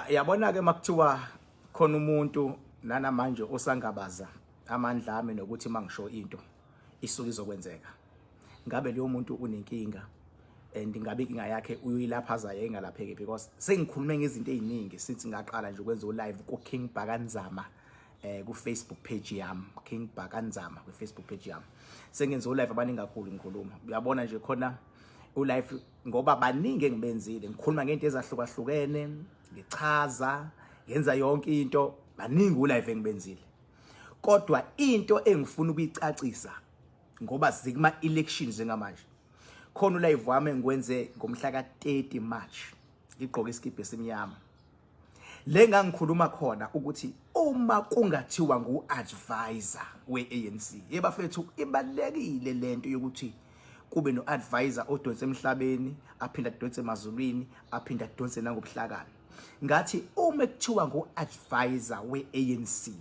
Yabona ke makuthiwa khona umuntu nanamanje osangabaza amandla ami nokuthi mangisho into isuke izokwenzeka. Ngabe leyo muntu unenkinga and ngabe inkinga yakhe uyoyilapha azaye engalapheki, because sengikhulume ngezinto eziningi since ngaqala nje ukwenza u-live ku King Bhakanzama ku Facebook page yami, King Bhakanzama ku Facebook page yami. Sengenze u-live abaningi kakhulu ngikhuluma. Uyabona nje khona u-live ngoba baningi engibenzile, ngikhuluma ngento ezahlukahlukene, ngichaza, ngenza yonke into, baningi u-live engibenzile. Kodwa into engifuna ukuyicacisa ngoba zikuma elections njengamanje, khona u-live wami engikwenze ngomhla ka-30 March, ngigqoke isikibha esimnyama, le ngangikhuluma khona ukuthi uma kungathiwa ngu-advisor we-ANC, yebafethu, ibalekile lento yokuthi kube no-advisor odonse emhlabeni, aphinde adonse emazulwini, aphinde adonse nangobuhlakani. Ngathi uma kuthiwa ngu-advisor we-ANC,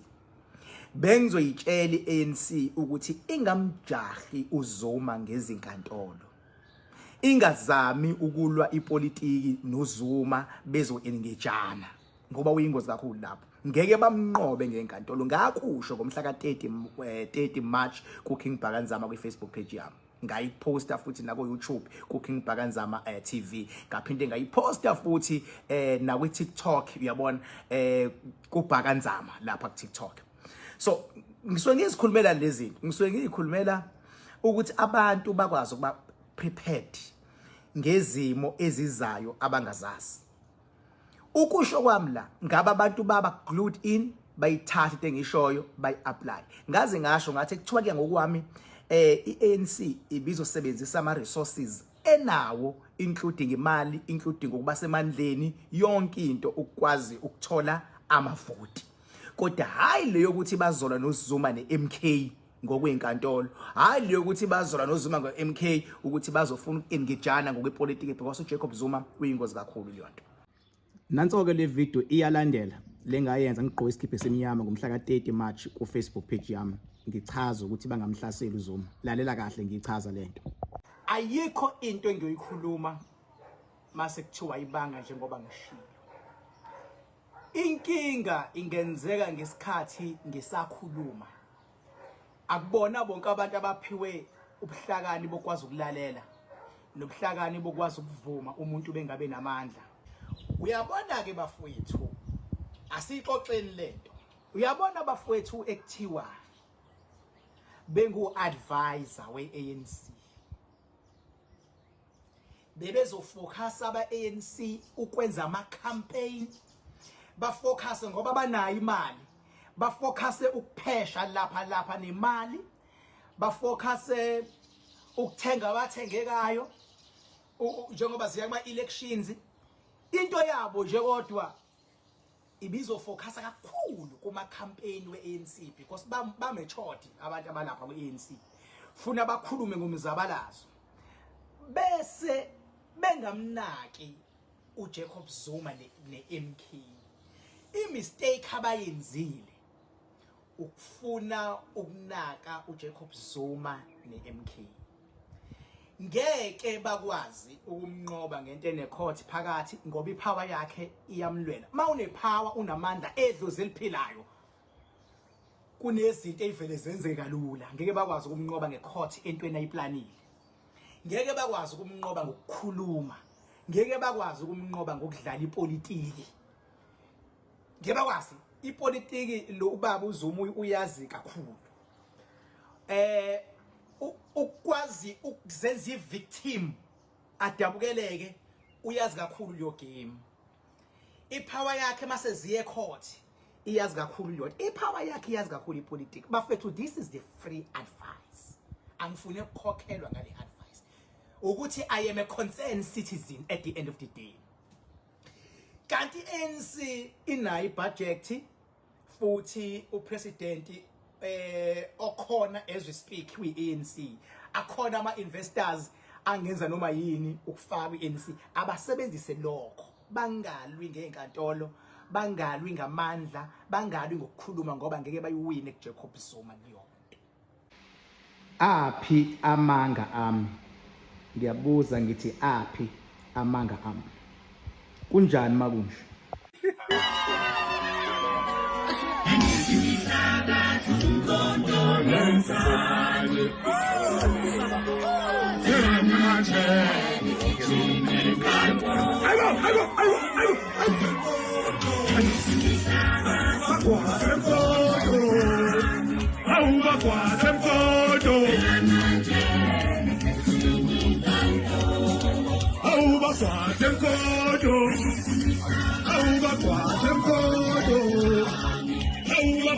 bengizoyitshela i-ANC ukuthi ingamjahi uZuma ngezinkantolo, ingazami ukulwa ipolitiki noZuma, bezo-engejana ngoba uyingozi kakhulu lapho, ngeke bamnqobe ngenkantolo. Ngakusho ngomhla ka-30 30 March ku-King Bhakanzama kwi-Facebook page yami, ngayiposta futhi nako YouTube ku King Bhakanzama TV, ngaphinde ngayiposta futhi nakwi TikTok, uyabona, ku Bhakanzama lapha ku TikTok. So ngisuke ngizikhulumela lezi zinto, ngisuke ngizikhulumela ukuthi abantu bakwazi ukuba prepared ngezimo ezizayo abangazazi. Ukusho kwami la, ngabe abantu baba glued in, bayithatha into engishoyo, bayi-apply. Ngaze ngasho ngathi kuthiwa ke ngokwami i-ANC ibizosebenzisa ama resources enawo, including imali, including ukuba semandleni, yonke into, ukwazi ukuthola amavoti, kodwa hayi leyo ukuthi bazolwa noZuma neMK ngokwenkantolo, hayi leyo ukuthi bazolwa noZuma ngo-MK, ukuthi bazofuna uku-engejana ngokwepolitiki, because uJacob Zuma uyingozi kakhulu leyo nto. Nanso-ke le video iyalandela le ngayenza ngigqoke isikibha esimnyama ngomhla ka-30 March ku-Facebook page yami, ngichaza ukuthi bangamhlaseli uZuma. Lalela kahle ngiyichaza lento. Ayikho into engiyoyikhuluma mase kuthiwa ibanga, njengoba ngishilo, inkinga ingenzeka ngesikhathi ngisakhuluma. Akubona bonke abantu abaphiwe ubuhlakani bokwazi ukulalela nobuhlakani bokwazi ukuvuma umuntu bengabe namandla. Uyabona ke bafowethu, asixoxeni lento. Uyabona bafowethu, ekuthiwa bengu-advisor we-ANC, bebezofocus aba-ANC ukwenza ama-campaign, bafocus ngoba banayo imali, bafocus ukuphesha lapha lapha nemali, bafocus ukuthenga abathengekayo njengoba ziya kuma-elections. Into yabo nje kodwa ibizofocusa kakhulu kuma-campaign we-ANC, because ba-matured abantu abalapha kwi-ANC, funa bakhulume ngomzabalazo bese bengamnaki uJacob Zuma ne-MK. I-mistake abayenzile ukufuna ukunaka uJacob Zuma ne-MK. Ngeke bakwazi ukumnqoba ngento enecourt phakathi, ngoba ipower yakhe iyamlwela. Uma unepower, unamandla edlozi eliphilayo, kunezinto ey'vele zenzeka kalula. Ngeke bakwazi ukumnqoba ngecourt entweni ayiplanile, ngeke bakwazi ukumnqoba ngokukhuluma, ngeke bakwazi ukumnqoba ngokudlala ipolitiki, ngeke bakwazi. Ipolitiki lo ubaba uZuma uyazi kakhulu, ukwazi ukuzenza ivictim adabukeleke, uyazi kakhulu leyo game. Ipower yakhe mase ziye court, iyazi kakhulu leyo ipower yakhe, iyazi kakhulu ipolitiki. Bafethu, this is the free advice, angifune ukukhokhelwa ngale advice, ukuthi I am a concerned citizen at the end of the day. Kanti ANC inayo ibudget futhi, upresident okhona as we speak kwi-ANC, akhona ama investors angenza noma yini ukufaka kwi-ANC. Abasebenzise lokho, bangalwi ngezinkantolo, bangalwi ngamandla, bangalwi ngokukhuluma, ngoba ngeke bayiwine kuJacob Zuma leyo nto. Aphi amanga ami? Ngiyabuza ngithi aphi amanga ami? Kunjani makunje?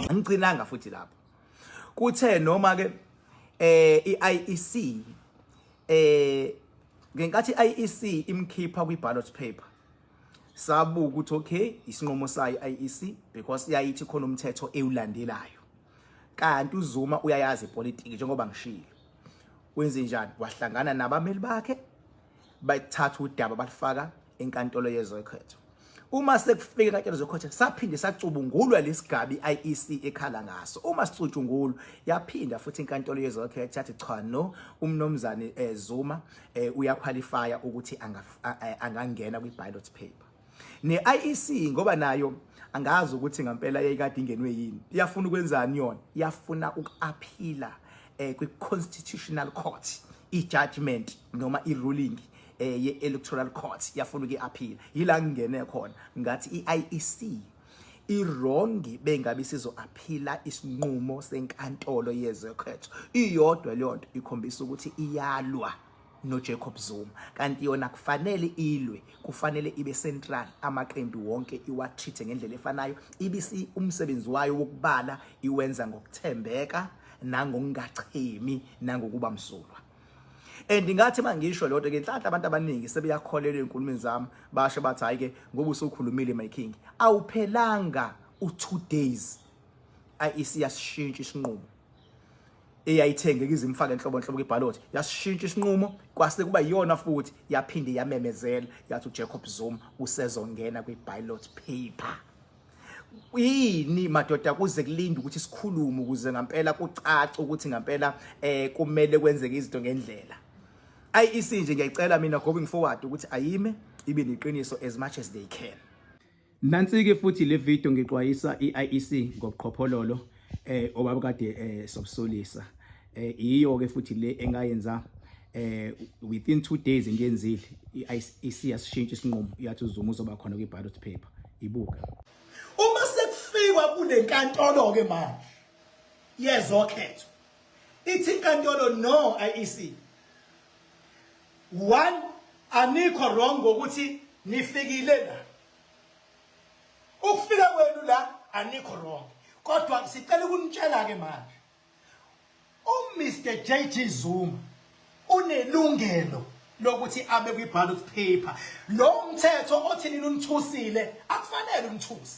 Angigcinanga futhi lapho. Kuthe noma ke i-IEC ngenkathi i-IEC imkhipha kwi-ballot paper sabuka ukuthi okay isinqumo sayo i-IEC because yayithi khona umthetho ewulandelayo kanti uZuma uyayazi ipolitiki njengoba ngishilo wenze njani wahlangana nabameli bakhe bathatha udaba balifaka enkantolo yezokhetho uma sekufika enkantolo zokhetho saphinde sacubungulwa lesigabi i-IEC ekhala ngaso uma sicutshungulwa yaphinda futhi inkantolo yezokhetho yathi cha no umnomzane Zuma uyaqualifya ukuthi angangena kwi-ballot paper ne-IEC ngoba nayo angazi ukuthi ngempela yayikade ingenwe yini iyafuna ukwenzani yona iyafuna uku-aphila kwi-constitutional court i-judgment noma i-ruling ye-electoral court iyafuna ukuyi-aphila yila ngingene khona ngathi i-IEC irongi bengabe sizo-aphila isinqumo senkantolo yezokhetho iyodwa leyo nto ikhombisa ukuthi iyalwa noJacob Zuma kanti yona kufanele ilwe kufanele ibe central amaqembu wonke iwatreat ngendlela efanayo ibisi umsebenzi wayo wokubala iwenza ngokuthembeka nangokungachemi nangokuba msulwa and ngathi mangisho lento ke inhlanhla abantu abaningi sebeyakholelwa enkulumeni zami basho bathi hayi ke ngoba usukhulumile my king awuphelanga u2 days IEC yasishintsha isinqumo eyayithengeka izimfake enhlobo nhlobo kwiballot yasishintsha isinqumo kwase kuba iyona futhi yaphinde yamemezela yathi uJacob Zuma usezongena kwi-ballot paper yini madoda kuze kulinde ukuthi sikhulume ukuze ngempela kucace ukuthi ngempela kumele kwenzeke izinto ngendlela IEC nje ngiyayicela mina going forward ukuthi ayime ibe neqiniso as much as they can. Nansi-ke futhi le video ngixwayisa i-IEC ngobuqhophololo obabukade sobusolisa. Iyo ke futhi le engayenza within 2 days ngiyenzile i-IEC yasishintsha isinqumo yathi uZuma uzoba khona kwi-ballot paper. Ibuka. Uma sekufikwa kule nkantolo ke manje yezokhetho ithi inkantolo no IEC one anikho wrong ngokuthi nifikile la ukufika kwenu la anikho wrong kodwa sicela ukunitshela ke manje uMr JG Zuma unelungelo lokuthi abe kwi-ballot paper lo mthetho othi nina unithusile akufanele unithuse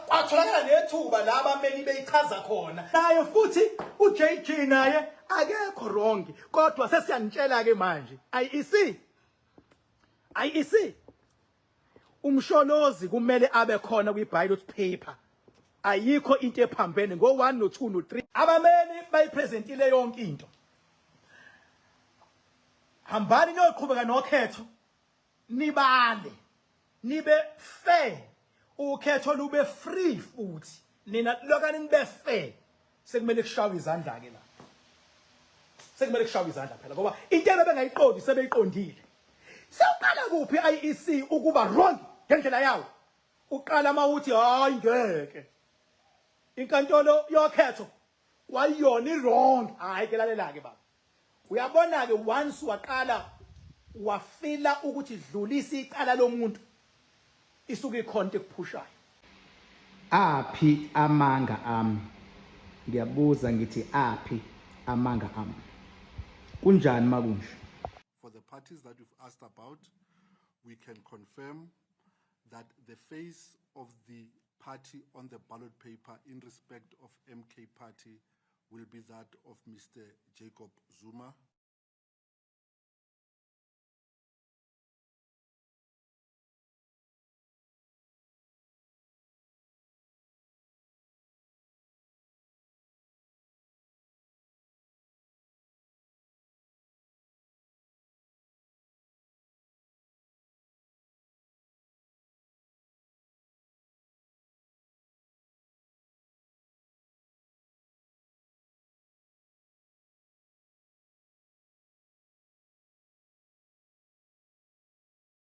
kwatholakala nethuba la abameli beyichaza khona naye futhi uJG naye akekho wrong kodwa sesiyanitshela ke manje IEC IEC umsholozi kumele abe khona kwi-ballot paper ayikho into ephambene ngo-1 no-2 no-3 abameli bayipresentile yonke into hambani niyoqhubeka nokhetho nibale nibe fair ukhetho lube free futhi nina lokani nibe fair sekumele kushawe izandla ke la sekumele kushawe izandla phela ngoba into ebebengayiqondi sebeyiqondile sewuqala kuphi IEC ukuba wrong ngendlela yawo uqala mawuthi hayi ngeke inkantolo yokhetho kwayona i-wrong hayi ke lalela ke baba uyabona ke once waqala wafila ukuthi dlulisa icala lomuntu isuke ikhona into ekuphushayo aphi amanga ami ngiyabuza ngithi aphi amanga ami kunjani makunje For the parties that you've asked about, we can confirm that the face of the party on the ballot paper in respect of MK Party will be that of Mr. Jacob Zuma.